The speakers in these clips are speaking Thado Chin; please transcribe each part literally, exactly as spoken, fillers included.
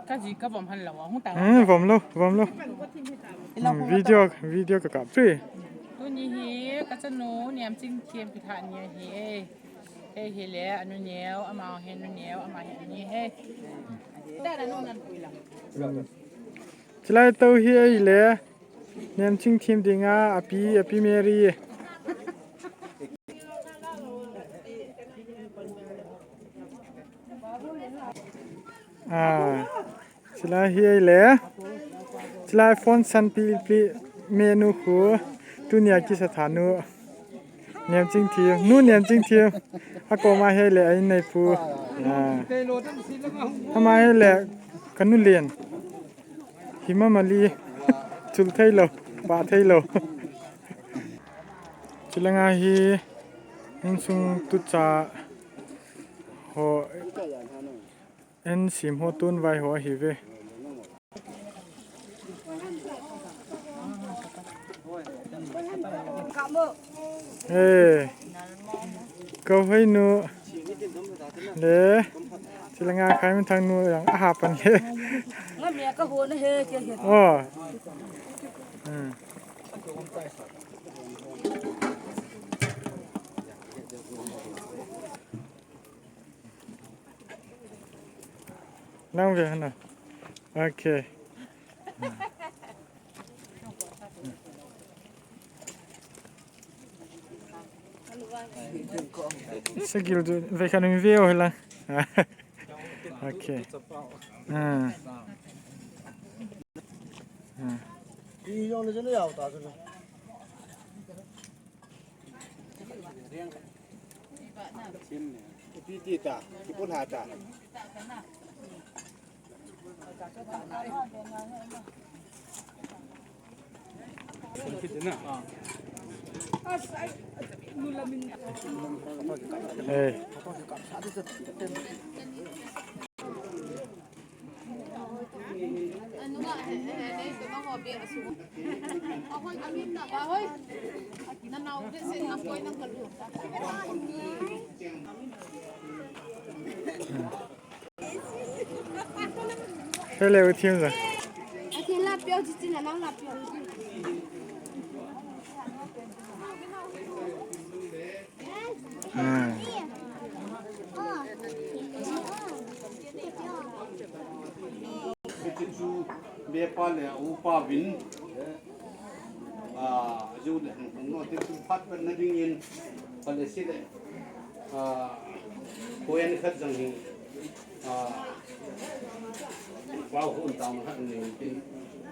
Ka ji ka vom han lo, hung ta. Hmm, vom lo, vom lo. Hmm, video, video ka kap tui. Tuni hi ka chanu Niamchingthem kitha ni ahi e. Ei hi le, anu neo, ama hi anu neo, ama hi ani he. Da na nung nan pui la. Chilai to hi ei le. Niamchingthem dinga, api, api Mary. Ah, chilai hi ei le. Chilai phone san pi pi menu khu. Tunia kisa thanu. Niamchingthem, nu Niamchingthem. Akoma hi ei le, a inneipu. Ah. Ama hi ei le, ka nu Lian. Hima mali. Chul thei lo, pa thei lo. Chilanga hi insung tucha ho, en sim ho tun vai ho ahi ve. Eh, ko hoi nu le, chilanga khai min thang nu yang aha pan le. Nga me ka ho na he ke he. Oh. Hmm. Nang ve hana. Okay. Sagil tu ve khan mi ve o hela. Okay. Ah. Ah. Ti, ti ta, ti pun ha ta. Eh. Hello, Tim. Akin la pio, chichi na nang la pio. Hmm. Hichu bepa le upa vin, ah, ju le hung no te chu phat pen na ding in, pale si le, ah, ko en khat jang hi, ah, pau hun tang khat ni tin,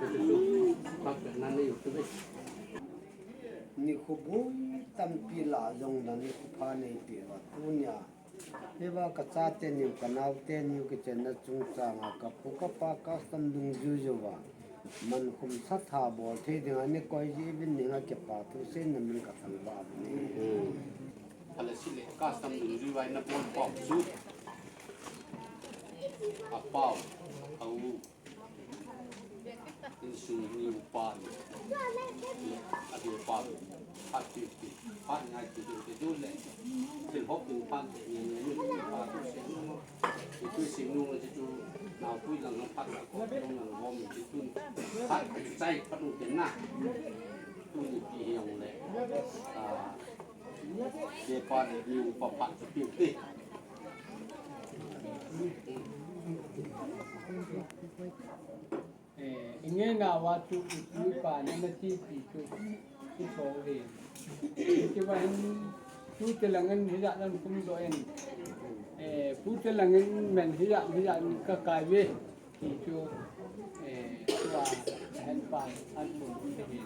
chu chu phat pen na ni u tu. Nikho boi tampi lah jong le nikho pha nei peh uva tunia. Hiva ka chate niu, ka naote niu kichenna chungchanga ka pu ka pa custom dungjui uva. Man khum sa tha bol thei dinga ni koi ji vin ninga kipa thu seiyin min ka thangvah uve. Pale si le custom dungjui uva na bol pau chu. A pau, a u. Insung ni upa ni. A di upa ni. Phat ti ti. Phat ngai ti ti ti du le. Thil hop in phat ni ni ni pa tu se nu. Ti tu se nu ti tu. Nau pui lang phat la ko tu lang bom ti tu. Phat chai phat nu ti na. Tuni ti hiong le. Ah. Bepa le ni upa phat ti ti. Eh, inge na wa tu, tu pa na na ti pi tu, tu so he. Ti ba hin tu te lang in hija nan kum do en. Eh, pu te lang in men hija, hija ka kai ve. Ti chu, eh, tu a hen pa an pu ti ve.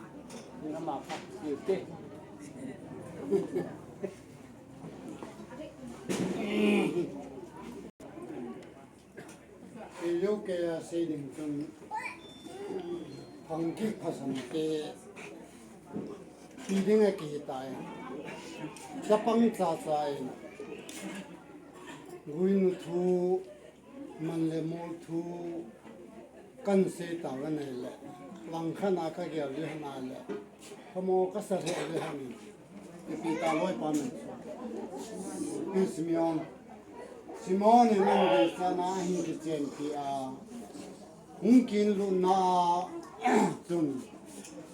Tu na ma pa ti te. Kei kei a sei ding chun, phang kiphasan te, ti ding a kihi tai. Chapang cha cha in, guinu thu, man le mol thu, kan sei ta ka nei le, lang khat na ka gel ding hana le, Pamo ka sa he le hami. Ipi ta loi pa men. Pi Simeon. Simon in nang dei sa na hin kichen pi a. Hung kinlutna chun,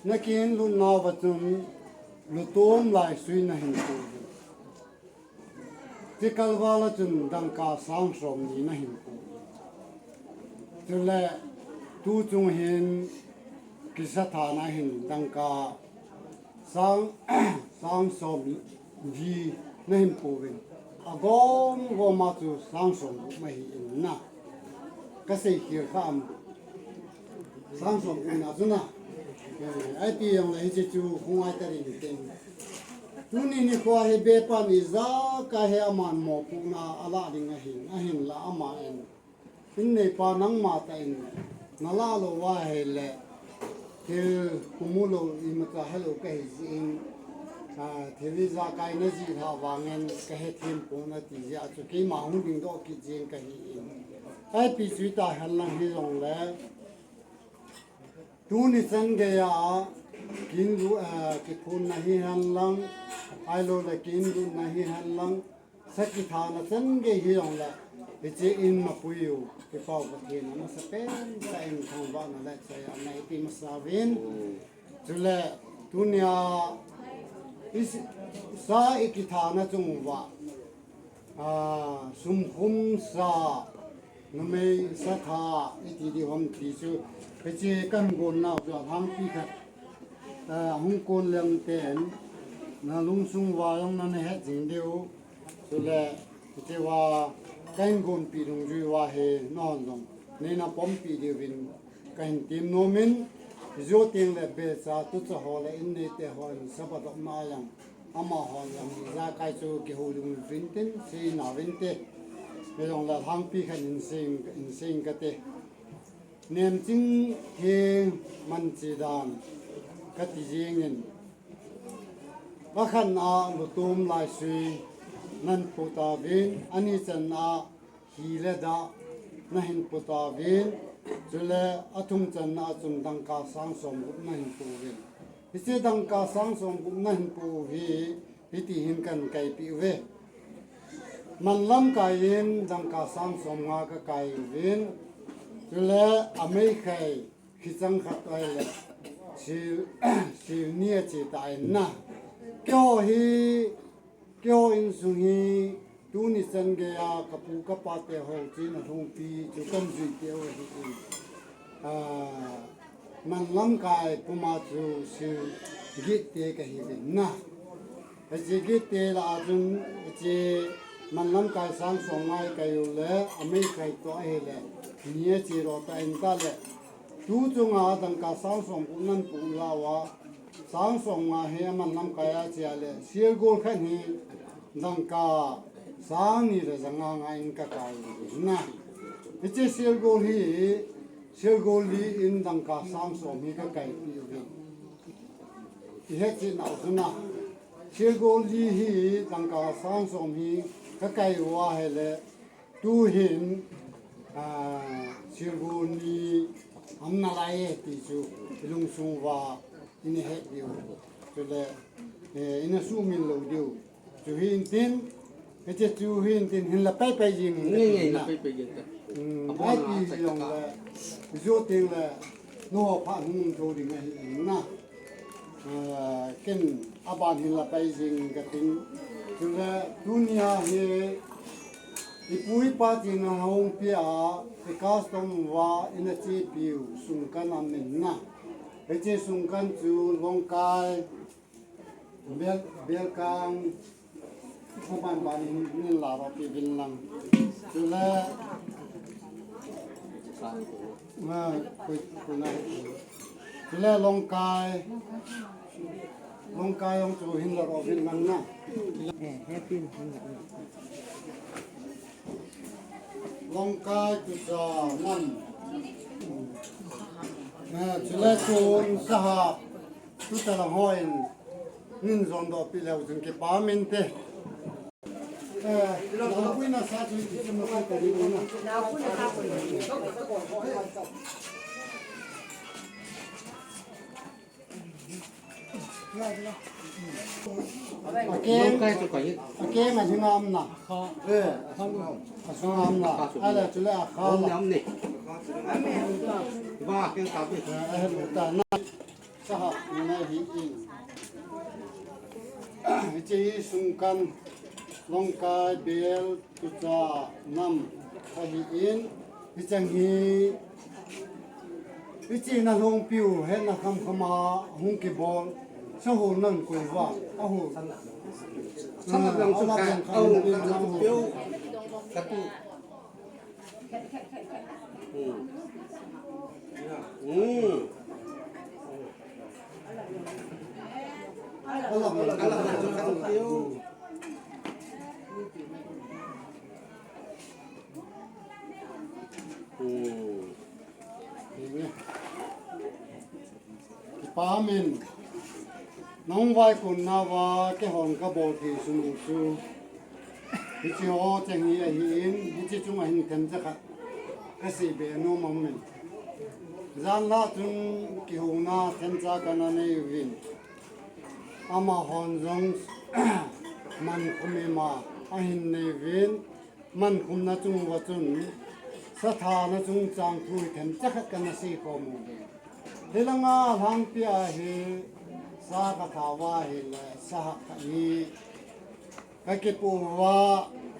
na kinlutna uva chun, lutom laisui nahin pu uvin. Chikal vala chun dangka sang som ni nahin pu uvin. Chule, tu chung hin kisa thana hin dangka sang, sang som li nahin pu uvin. Agom gom a chu sang som gup ahi in na. Ka sei khel kha am. Sang som gup na chu na. Eh, ahi ti jong le hiche chu hung ngai ta ding tin. Tuni nikho hi bepan ijakai hi aman mopohna ala ding ahin, ahinla ama in. In neipa nangma tah in, na lah lou uva ahile, thil kimu lou imacha helou kahi jeh in, ah, thil ijakai najih lhah vangin kahethem pon ati jeh a chu keima hung dingdoh kit jeng kahi in. Ipi chu ita henlang hijongle, tuni chan geiya, kinlu, ah, kiphunna hihen lang, ahilou le kinlutna hihen lang, sakithana chan gei hijongle, hiche in mapui u, Kipau Pathen in amasapen tah in thangvahna le chai-atna eipeh masa uvin. Chule, tunia, i s-, sa ikithana chung uva, ah, sumkhum sa, numei satha, iti diu ham ti chu, hiche kahin gonna u chu alhangpi khat, ah, hung kon leng ten, na lungsung uva jong nana het jing diu. Chule, hiche uva kahin gonpi dungjui uva hi, nahon jong neina pompi diuvin kahin tem nom in, ijou teng le becha tucha ho le in neite hon sabadopna a jong, amahon jong ijakai chu kihoulim uvin tin, seina uvin te. Hijongle alhangpi khat in sei, in sei kate. Nemching hi manche dan kati jengin, akhatna a lutom laisui nahin pu tauvin, ani channa a hi le dah nahin pu tauvin, chule athum channa a chun dangka sang som gup nahin pu uvin. Hiche dangka sang som gup nahin pu u hi, hiti hin kahin kaipeh uve. Man lamkai in dangka sang som nga kakai uvin. Chule ameikhai khichang khat ahile, sil, sil ni ache tan na. Keiho hi, keiho insung hi, tuni chan geiya kapu kapa te ho chena lhungpi chu kahin jui teu ahi in. Ah, man lamkai puma chu sil get te kahi uvin na. Hiche get te lah a chun, hiche man lamkai sang som nga ikai u le, ameikhai toh ahile, ni ache lou tan tale, tu chunga dangka sang som gup nahin pu lah uva, sang som nga hi aman lamkai a che a le, silgol khat hi dangka sang ni le ja nga nga in kakai uvin na. Hiche silgol hi, silgol li in dangka sang som hi kakaipeh uvin. Ihet chetna u chu na. Silgol li hi dangka sang som hi kakai uva ahile, tu hin, ah, silgol ni aum nalai e ti chu ilungsung uva ina het diu. Chule, eh, ina sumil lou diu. Chu hin tin, hiche chu hin tin, hinla paipai jing in. Nge, nge, katin na. Hinla paipai jing ka. Hmm, abon ahi a ti jong le, ijou teng le, nangho phat hung um thou ding ahi in na. Ah, ken aban hinla pai jing katin. Chule, tunia hi, ipu ipa chena hung pia, i custom uva, ina chepiu, sungkan aum in na. Hiche sungkan chu, longkai, Bel, belkang, aban ban in, in la ro pi vin lang. Chule, ma, kui, kui na. Chule longkai, longkai jong chu hin la ro vin lang na. Eh, happy hin la ro. Longkai tucha man. Eh, chule chun sahap. Tuta lang hoi in, nin jon doh pi leu chun kipa min te. Eh, lau pui na sa chu ti chu ma ka ri na. Akeng, akeng asunga umna. Eh, asunga umna. Ahile chule akha la. Eh, ahile ta na. Saha na hi in. Hiche hi sungkan, longkai, bel, tucha, nam ahi in. Hicheng hi, hiche na lhongpiu, hetna khamkham a hung kibol, sahol nan koi uva, ahol. Sahol lang chu kha, ahol lang chu kha. Katu. Hmm. Hmm. Alam, alam, alam, alam. Hmm. Kipa min. Nang vaikon nauva, keihon kabol thei sung chu. Hiche ho cheng hi ahi in, hiche chunga hin themcha khat kasei be nom aum in. Janhi chun kihouna themcha kana nei uvin. Amahon jong mankhum ima ahin nei uvin. Mankhumna chung uva chun, sathana chungchang thu hi themcha khat kana seikhom uve. Hilanga lhangpi a hi sa katha uva ahile, sahah khat hi kakipoh uva,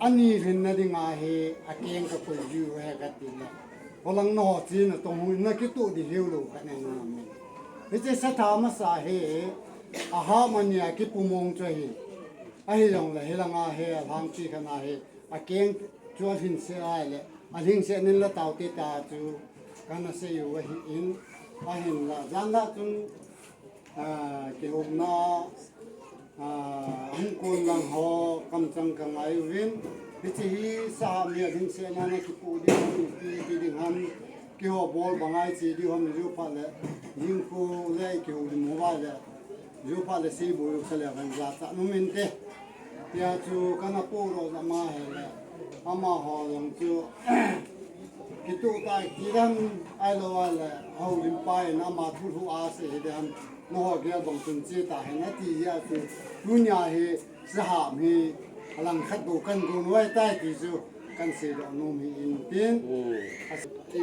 ani lhinna dinga hi akeng kakoi jiu ahi kati le. Holang naho china tong hu nakitoh di hiu lou khat nei nom in. Hiche satha masa hi, ahah mani a kipu mong chu ahi. Ahijongle hilanga hi, alhangpi khat a hi, akeng chu alhingse ahile, alhingse nin la taute ta chu kana sei u ahi in, ahinla, janhi chun, ah, kihouna, ah, hung kon lang ho kamchang kangai uvin, hiche hi sahah mi alhingse na nakipoh ding ham, ipi ti ding ham, keiho bol banga iche diu ham, ju phat le, jingkho le kihoulim uva le, ju phat le sei boi u kha le van jachat nom inte. Tia chu kana poh doh jeh ma ahile, amaho jong chu kitoh tai ti dan ahilou le, houlimpa in ama thulhuh a sei hi dan, nangho gel bang chun che tahen ati jeh a chu, tunia hi sahah hi alangkhat bou kan gon uva tai ti chu kan seidoh nom hi in tin. Hmm. Ase ti.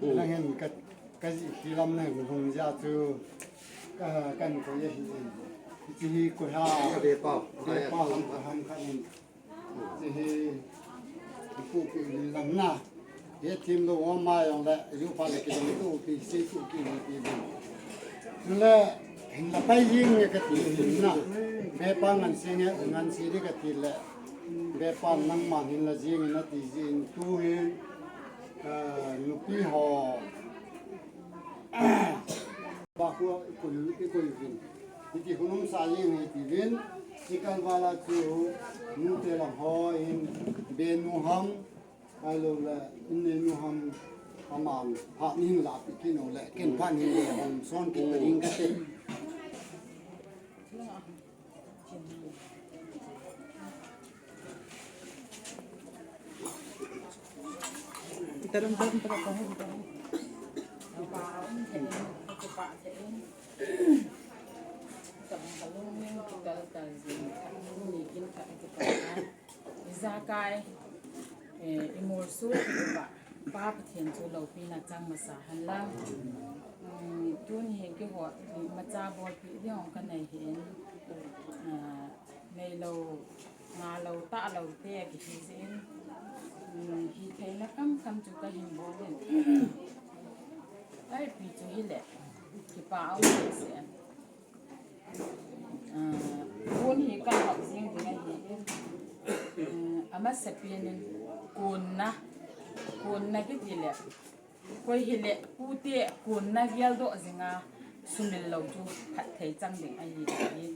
Hmm. Nangin ka, kajih khilam na hung jeh a chu, ka, kan koi ahi in. Hiche hi koi ham. Ka ve pau. Ve pau, koi ham khat in. Hiche hi, ipu pi ni lam na. Hethem lou ama jongle, ju phat le kidong tu pi, sei tu ki ni pi ni. Chule, hinla pai jing nge kati ni na. Bepa ngansi nge, ngansi di kati le. Bepa nangma hinla jing nati jin tu hi. Ah, nupi ho. Ba khu ikoi, ikoi uvin. Hiti khunum sa jeng hi tiuvin. Chikal vala chu nute lang ho in benu ham, ahilou le innei nu ham, aman phat ning la pi kit u le, ken phat ning le hom son kit ta ding kate. Tarum, tarum, tarum, tarum, tarum. Ijakai, eh, imolso uva, Pa Pathen chu loupina chang masa hen lang. Um, tuni hin keiho, imacha bolpi ding jong kanei hin. Ah, neilou, ngalou, tahlou te kihi jeh in. Um, hitheina khamkham chu kahin bol in. Ipi chu hile, kipa um se. Ah, tuni hi kahap jing ding ahi. Ah, amasapen in konna, konna kiti le, koi hile pute konna geldoh jinga sumil lou chu phatthei chang ding ahi.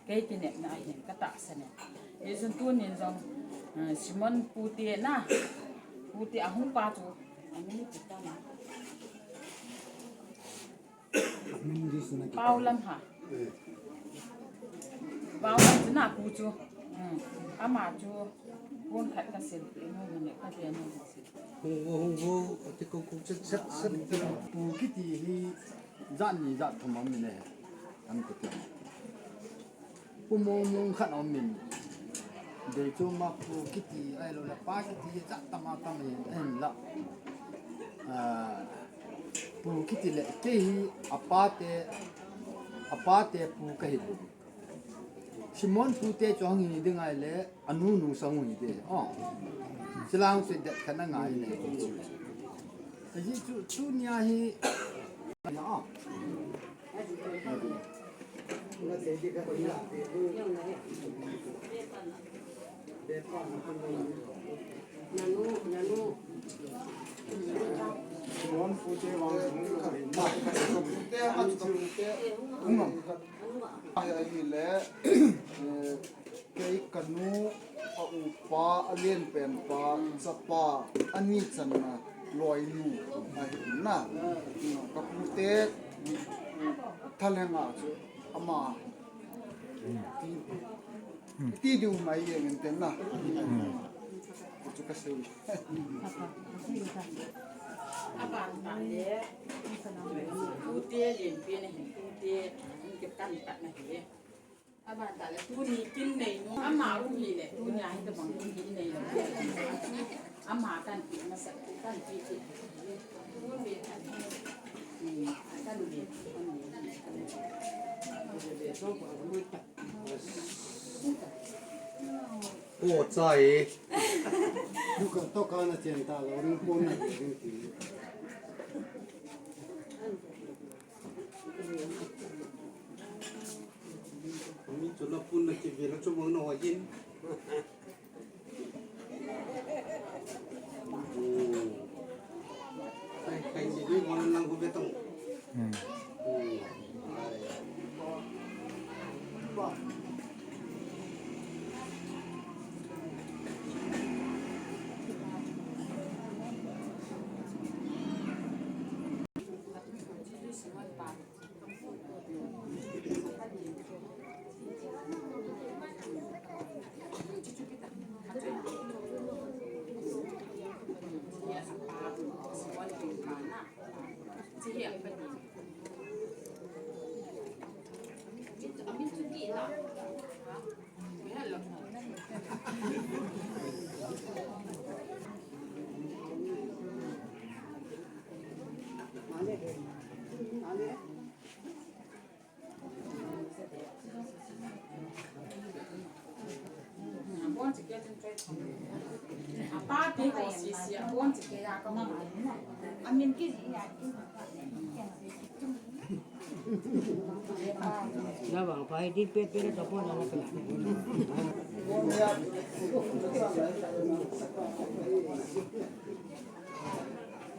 Kei kinepna ahin katahsan e. Hijeh chun tunin jong, ah, Simon pute na, pute ahung pa chu, amin chu tana. Paulam ha. Paulam chu na pu chu. Hmm. Ama chu. Pon khat ka sil pe mo, mane ka pe mo ka sil. Hung vo, hung vo, ati ko ko chat, chat, chat. Pu kiti hi jat ni jat thum um in ahi. An ko ti. Pu mong mong khat um in. Dei chu ma pu kiti ahilou le pa kiti jat tam a tam in, ahin la. Ah, pu kiti le kei hi apa te, apa te pu ka hi. Simon pu te chu hung hi ding ahile, anu nu sang hung hi de. Oh. Chilang se det khat na ngai le. Ajeh chu, tunia hi, oh. Nanu, nanu. Simon pu te vang sung ka hin na. Te a chu ka pu te. Ungam. Ahile, eh, kei ka nu, a upa, a lenpen pa, chapa, ani channa, loinu, ahi na. Ka pu te, thalhenga chu, ama. Ti, ti diu mai jeng in ten na. Chu ka sei. Aban ta le, tute lenpen ahin, tute, in ke kan pat na hi. Aban ta le, tuni kin nei nu, ama um hi le, tunia hi tabang kin hi nei lo. Ama kan pi masa, kan pi pi. Tun be, hmm, kan be, kan be. Ko chai. Duka to kana chen ta lo, ring pon na, ring ti. Mi chu na pun na kivil chu mang na ho hin. Hmm. Kai, kai si dui mo lang ko betong. Hmm. Hmm.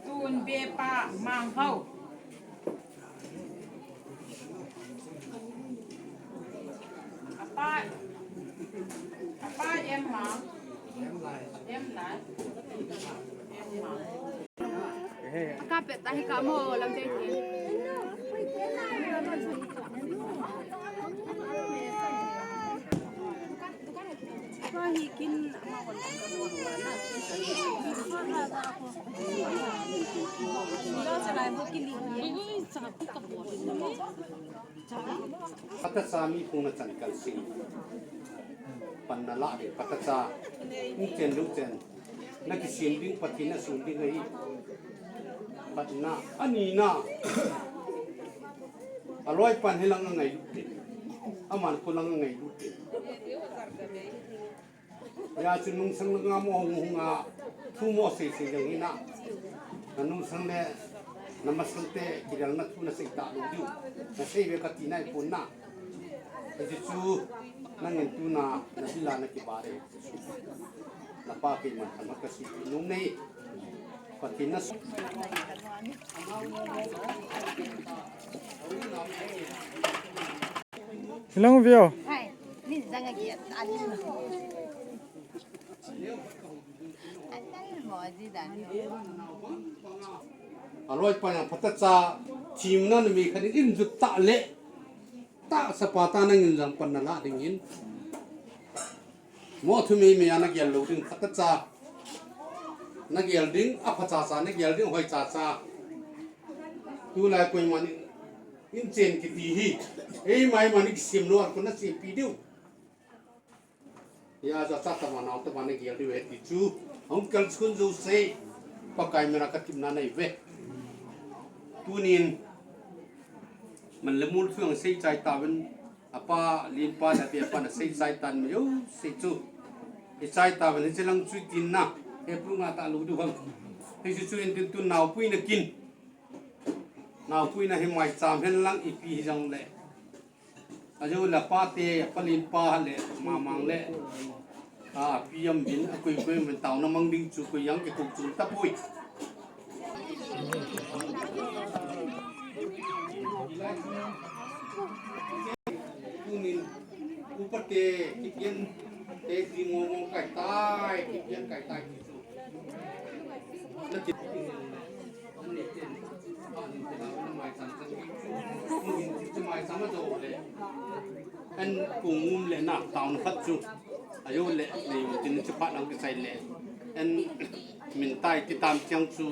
Tun be pa mang hau. Apa, apa em ma? Em lai. Em ma. Aka pet tahi ka mo lam te ke. Patacha mi phung na chan kal sing. Pan na la de patacha. Ung chen lu chen. Na kisim ding Pathen na sum ding ahi. Patna, anina. Aloi pan hilang angai lut te. Aman ko lang angai lut te. Ya chu nungsang na nga mo hung hung a. Thu mo sei sei jang ina. Na nungsang le na masang te kidal na thu na sei ta lu diu. Na sei ve ka ti nai pon na. Ka ji chu nangin tuna na bila na kibare. Na pa keiman thama ka si nung nei. Pathen na Hilong vio. Hai, min jang a giat ta ni. An tan mo ji dan. Aloi pa yang patacha thim na mi khan in jut ta le. Ta sapa ta nangin jang pan na la ding in. Mo thu meimei a nagel lou ding khat cha. Nagel ding apha cha cha, nagel ding hoi cha cha. Tulai koiman in chen kiti hi. Eima eima ni kisem lou a kon nasempi diu. Hijeh a cha tobang nao tobang nagel diu ahi ti chu. Hung kalson jouse Pakai mina katepna nei uve. Tunin man le mol thu jong seichai tauvin. Apa, Lenpa le Abepa nasei chai tan majouse chu. Ichai tauvin hiche lang chu itin na. Hepu nga talou diu ham. Hiche chu intin tun naopui na kin. Naopui na hi maicham hen lang ipi hijong le. Ajou le apa te, apa Lenpa le, mamang le. A, pi am bin, a koi koi am bin taona mang ding chu koi jong kikoi chu tapoi. Tunin, upa te, kipian te, ti mo mo kai tai, kipian kai tai, ti chu. Na ti. An kung um le na taona khat chu. Ajo le, nei um tin chu phat lang kisai le. An min tai ti tam chiang chu.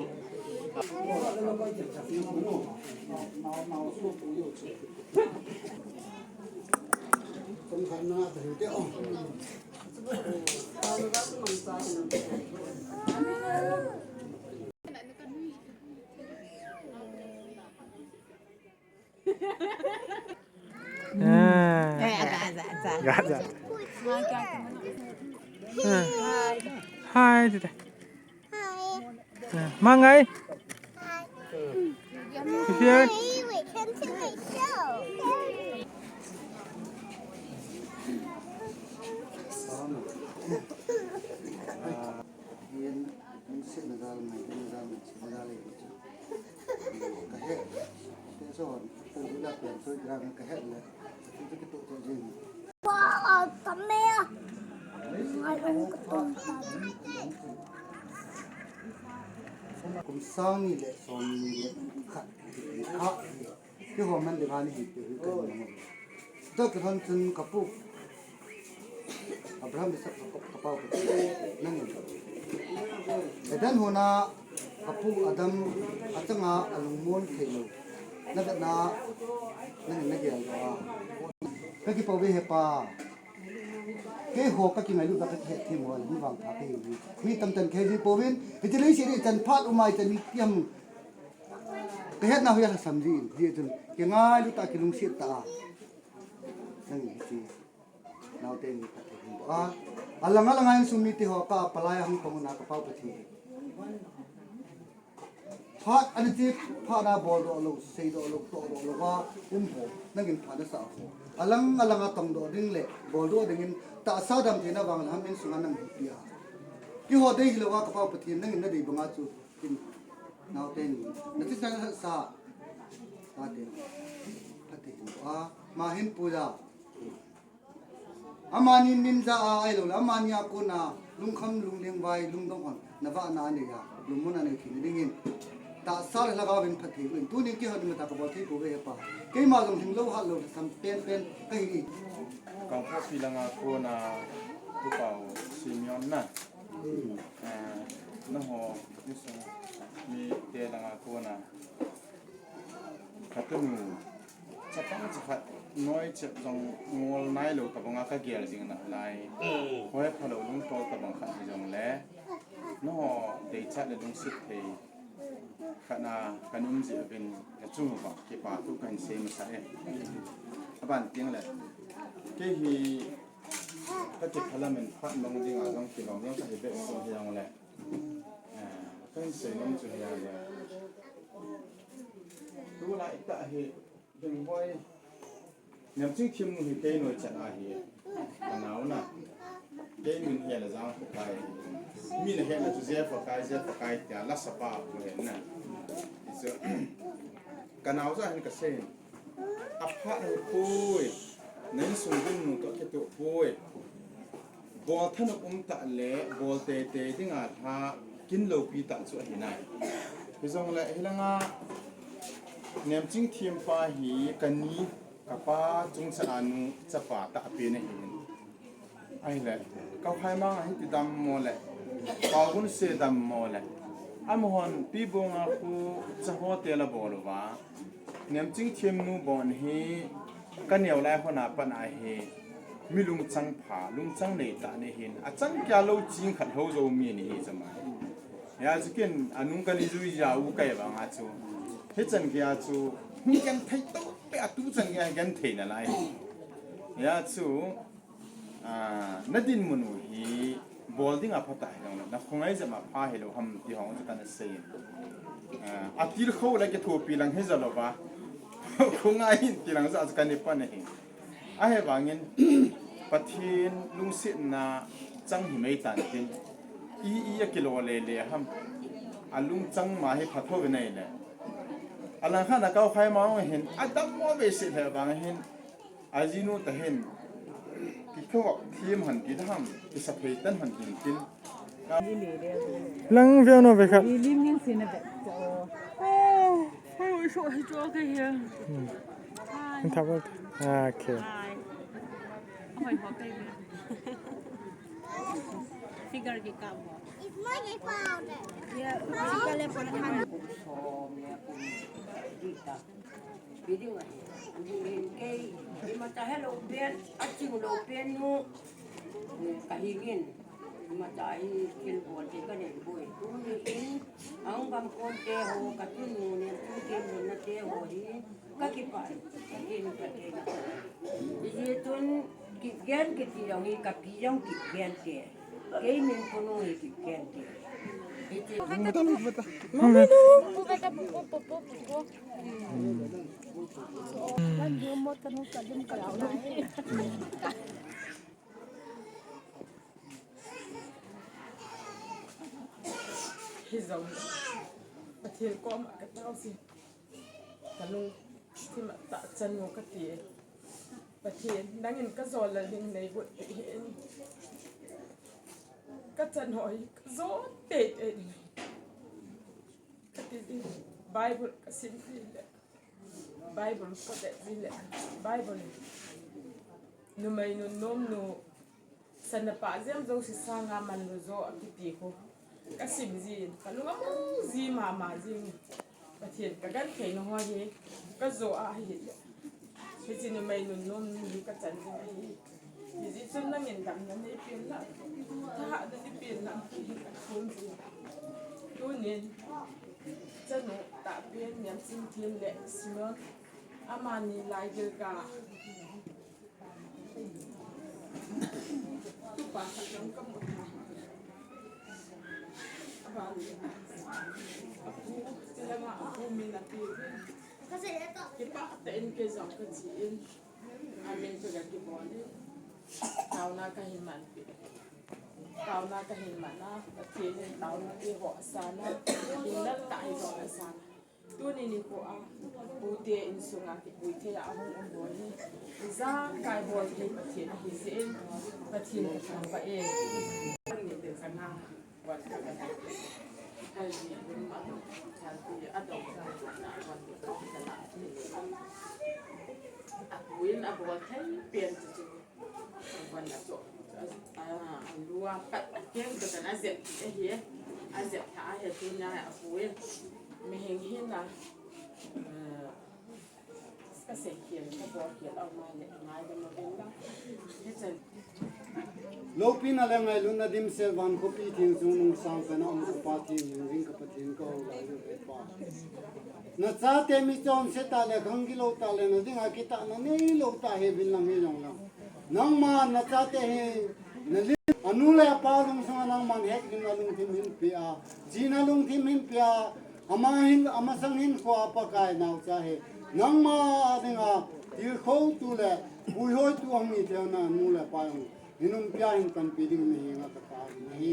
Ah. Eh, ada, ada, ada. Enggak ada. Ah. Hai, Tita. Ah, Mangai. Hi. Welcome to my show. Ka he, te so, te la pen so ira ka he le, te te to to jing. Wow, tame. Ai, ang katong ta. Kum sang ni le som ni le khat, khat. Keiho man ding ani hi, kei hi kan mang. Tua kilhon chun ka pu Abraham, Isaac, Jacob, ka pau ka ti. Nangin Eden hon a ka pu Adam achanga alungmon thei lou. Na vet na, nangin na gel lou a. Ka kipah uve he pa. Keiho ka kingailut a ka kihet thim ho, mi vangpha ka hi uve. Mi tamtah in ka he ji pouvin, hiche leiset hi chan phat um a, chan ni tiam. Ka hetna hi a lhasam jin, hijeh chun, kingailu tah a kilungset tah a. Nang hiche, naote ni phatthei hin boh a. Alang alang a insung mite ho ka palai a hung pang una ka pau Pathen. Phat ana che, phat na boldoh lou, seidoh lou, tohdoh lou a um ho, nangin phat nasah ho. Alang alang a tongdoh ding le, boldoh dingin, tahsa damtheina vang le ham insung a nang hipi a. Keiho dei hilou a ka pau Pathen, nangin na dei banga chu, Tin, naote ni, na thisa na sa, tate, phatthei hin boh a, ama hin puja. Amani min ja a ahilou le, amani a kona, lungkham, lungleng vai, lungdong hon, na vahna anei a, lungmonna nei theina dingin. Tahsa le lhagao vin phatthei uvin, tunin keiho ding a ta ka bol thei pouve he pa. Keima jong hinglou hatlou, lhasam penpen, ka hi. Kangpokpi langa kona, Tupau Simeon na. Eh, nangho, insung mite langa kona. Ka tunu, chapang chakhat, noi chep jong ngol nailou tabanga ka gel jing nalai. Hoi phalou lungtol tabang khat hijongle. Nangho, deichat le lungset thei. Khatna ka um jeh uvin, ka chung uva, kipa thu kahin sei masa e. Aban teng le, kei hi, ka kiphalam in phat mang dinga jong kilom jong ka hi behseh hijongle. Eh, kahin seinom chu hijongle. Tulai tah hi, Hinghoi, Nemchingthem nu hi kei noi chan ahi, ka nao na. Kei min hi la Jangkhokai. Min hi la chu Jeffakai, Jeffakai tia la sapa pu hi na. Hichu, ka naocha hin ka sei. Apha hi pui. Na insung dinmun toh kitoh pui. Bol thanop um tah le, bol teitei dinga lha kin loupi tah chu ahi nai. Hijongle, hilanga Nemchingthem pa hi ka ni, ka pa chungchang a nu chapa tah pen ahi. Ahile, Kaokhai Mang a hiti dammo le, Paogunse dammo le, amahon Pibonga khu cha hotel abol uva, Nemching Themnu bon hi kaneo lai hon a pat a hi, mi lungchang pha, lungchang nei tah ni hin, achang kia lou ching khat lou jou mi ni hi chama. Hia chu ken anung kani jui ja u kai vang a chu, hichan kia chu hung genthei tou pe, atu chan kia genthei nalai. Hia chu Ah, na dinmun u hi bol ding a phatah hilou, na khongai jep a pha hilou ham ti ho chu kana sei. Ah, atil kho le kithopi lang hi ja lou va. Khongai hin ti lang ja chu kana pan ahi. Ahivangin Pathen lungsetna chang hi mai tan tin. I, i a kilo le le ham. A lungchang ma hi phatho ve nei le. Alang khat a Kaokhai Mang hin, adammo ve se le vang hin. Ajinu tahin. Kikho thim han ti ham, kisaphei tan han hin tin. Lang veo no ve kha. Lim ning sin a vet. Oh, oh, so hi cho ke hia. Hin tha bol. Ah, okay. Hi. Hoi ho kai. Figure ki ka mo. It's my fault. Yeah, ka le pa han. Video ahi. Kei, imacha helou pen, aching lou pen nu, eh, kahi ngin. Imacha hi thil bol te kanei boi. Tuni in, ahung gam kon te ho, kachanu ne, tu te mun na te ho hi, kakipah, kakin, kakin. Ijeh chun, Kipgen kiti jong hi, kapi jong Kipgen te. Kei min Punu hi Kipgen te. Hiti. Hijong. Pathen koma katao si. Kalung thim a tah chan u kati. Pathen, nangin kajol lal ding neigot peh in. Kachan ho hi kajol teitei in. Kati jin, Bible kasim jin le. Bible kavet jin le. Bible. Numei nunnom nu. Sana pa jeng jouse sanga manlu jo akiti khu. Kasim jin, kalung among ji mama jin. Pathen kagenthei na ho hi, kajo a hi. Hiche numei nunnom hi kachan jing ahi. Hijeh chun nangin damna neipen lang, thahatna neipen lang, hi kathum jin. Tunin, chanu tahpen Niamchingthem le Simon, amani lai gilgal. Tupa khat jong kamu tai. Aban, apu, chulanga apu min api. Kipah tah in kei jong kache in. Amin chu kakibol in. Taona kahin manpi. Taona kahin man a, Pathen in taona keiho asan a. Hinna tah hi jong asan a. Tuni nikho a, pute insunga kipui thei a ahung um ho hi, ijakai bol thei Pathen ahi jeh in, Pathen kathangvah e. Apuin abol thei pen chu chu. Van a chu, a, a, a lua pat a keng chu kan a jep ti ahi, a jep tha ahi tuna a pu e. Mihem hina, a, ka sei khel, ka bol khel a um a le, ngaidam uvin lang. Hichan. Loupina le ngailutna dimset van khopi theng chungnung sang kana um ka Pathen, hingjing ka Pathen ka houlai u he Pa. Na chate mi chonse tah le, khang gilou tah le, na dinga kitahna neilou tah hi vin lang hi jong lang. Nangman na chate hi, na lim, anu le apa lungsunga nangman hetgilna lungthim hin pe a, chihna lungthim hin pe a, ama hin, amasang hinkhoa Pakai naocha hi, nangma dinga tilkhou tu le puihoi tu ahung hi theina anu le apa jong, hinum pia hin panpi ding na henga ka tao hi.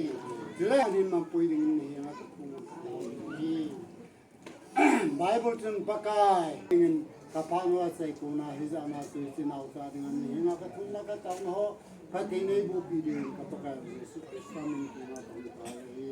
Chule hin mampui ding na henga ka thum ka tao hi. Bible chun Pakai dingin ka phat nua chai kona hijat na chu hiche naocha dingin na henga ka thumna ka taona ho, ka thei nei bupi dingin ka Pakai Jesu Christa min thumna ka hung ka hi.